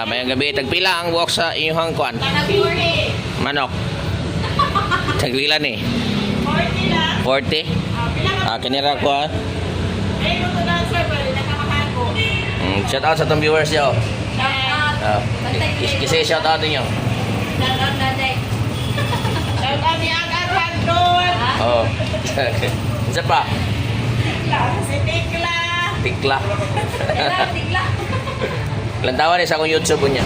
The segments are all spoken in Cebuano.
Mayang gabi, tagpila ang buhok sa inyong kuan? Manok. Tagpila ni? 40 lang. 40? Ah, pila ka? Ah, kanira ko ah. Ay, luto na, sir. Pwede na kamakako. Shout out sa tong viewers yo. Shout out. Ah, kasi shout out ninyo. Shout out, nanay. Shout out ni Agat Handon. Oh. Isa pa? Si Tikla. Tikla. Tikla. Lantawan ni sa akong YouTube niya.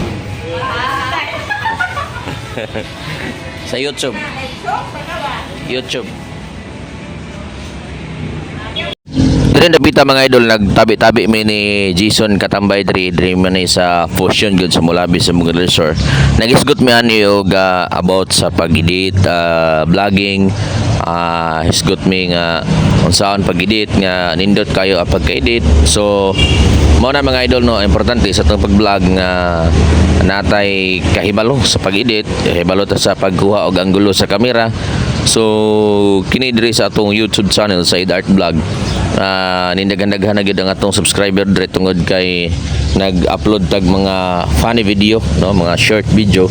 Sa YouTube. YouTube. Dire napita, mga idol, nagtabi-tabi mi ni Jason Katambay diri diri man ni sa Fusion gud sa Mulabi sa mga resort. Nagisgot mi ani og about sa pag-edit, vlogging, hisgot mi nga unsaon pag-edit nga nindot kayo ang pagka-edit. So mao na, mga idol, no, importante sa atong pag-vlog nga natay kahibalo sa pag-edit, kahibalo ta sa pagkuha og anggulo sa kamera. So kini diri sa atong YouTube channel sa Ed Art Vlog. Nindaghan-daghan na gyud ang atong subscriber diri tungod kay nag-upload tag mga funny video, no, mga short video.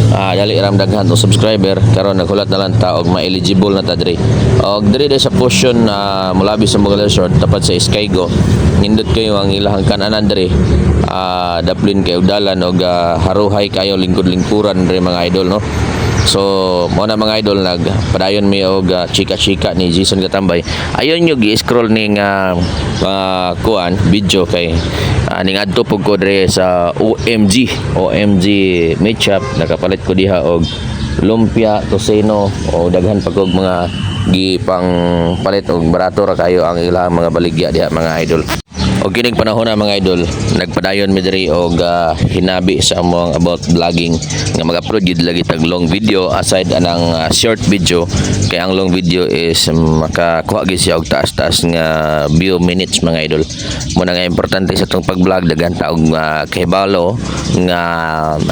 Dali ram daghan tong subscriber karon, naghulat na lang ta og ma-eligible na ta diri. Og diri diri sa Fusion na mulabi sa mga resort tapat sa Skygo. Nindot kayo ang ilahang kananan diri. Daplin kayo dalan og haruhay kayo lingkod-lingkuran diri, mga idol, no. So, mo na, mga idol, nag padayon mi og chika-chika ni Jason Katambay. Ayon nyo gi-scroll ning mga kuan video kay ning adto pug ko diri sa OMG, OMG meat shop, nakapalit ko diha og lumpia, tosino o daghan pa kog mga gipang palit og barato ra kayo ang ilang mga baligya diha, mga idol. Og kining panahon na, mga idol, nagpadayon mi diri og hinabi sa among about vlogging nga mag-upload gid lagi tag long video aside anang short video, kay ang long video is makakuha gid siya og taas-taas nga view minutes, mga idol. Muna nga importante sa atong pag-vlog daghan ta og kahibalo nga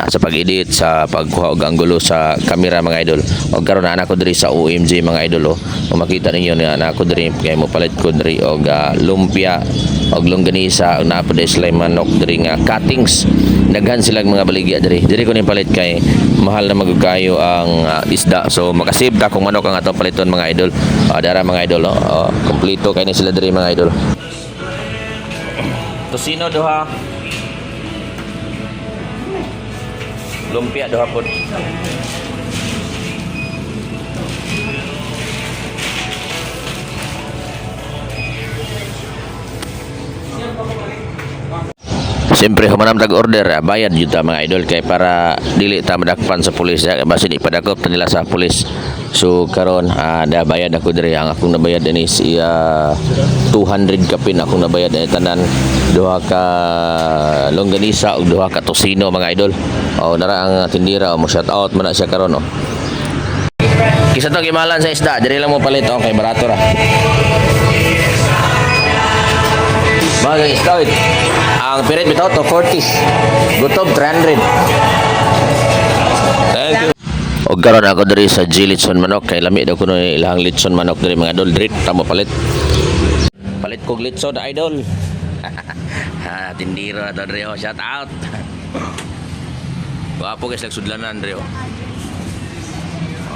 sa pag-edit, sa pagkuha og anggulo sa kamera, mga idol. Og karon naa ko diri sa OMG, mga idol, oh. Kung makita ninyo nga naa ko diri kay mo palit ko diri og lumpia og longganisa og naa pa sila manok diri nga cuttings. Daghan silang mga baligya diri. Diri ko ning palit kay mahal na magud kayo ang isda, so makasave ta kung manok ang atong paliton, mga idol. Dara, mga idol, oh. Oh, kompleto kay ni sila diri, mga idol. Tosino duha, lumpia duha pod. Siyempre, humanam tag order, bayad yun ta, mga idol, kay para dili ta madakpan sa pulis, basin ipadakop ta nila sa pulis. So karon da bayad ako diri. Ang akong nabayad ani is 200 kapin akong nabayad ani tanan, duha ka longganisa ug duha ka tosino, mga idol. Oh, nara ang tindira, oh, mo shout out man na siya karon, oh. Kisa to gimalan sa isda, diri lang mo palit, oh, kay barato ra. Mga isda, oy. Ang pirit bitaw to 40. Gutob 300. Thank you. Og karon ako diri sa G Litson Manok kay lami daw kuno ilahang litson manok diri, mga idol. Diri tamo palit. Palit kog litson, idol. Ha, tindiro na to diri, oh. Shout out. Gwapo guys sudlanan diri, oh.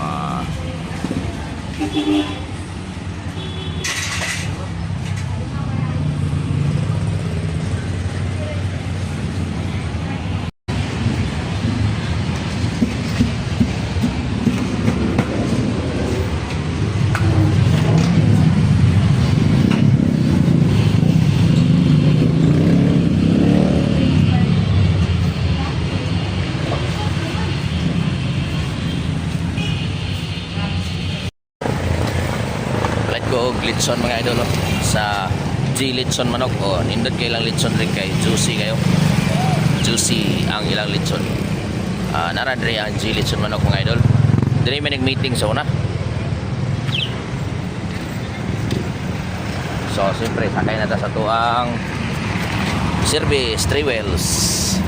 Ah. Palit ko og litson, mga idol, oh, sa G Litson Manok, oh. Nindot kay ilang litson rin kay juicy kayo. Juicy ang ilang litson. Nara diri ang G Litson Manok, mga idol. Diri may nag-meeting sa una. So siyempre sakay na ta sa tuang service, three wheels.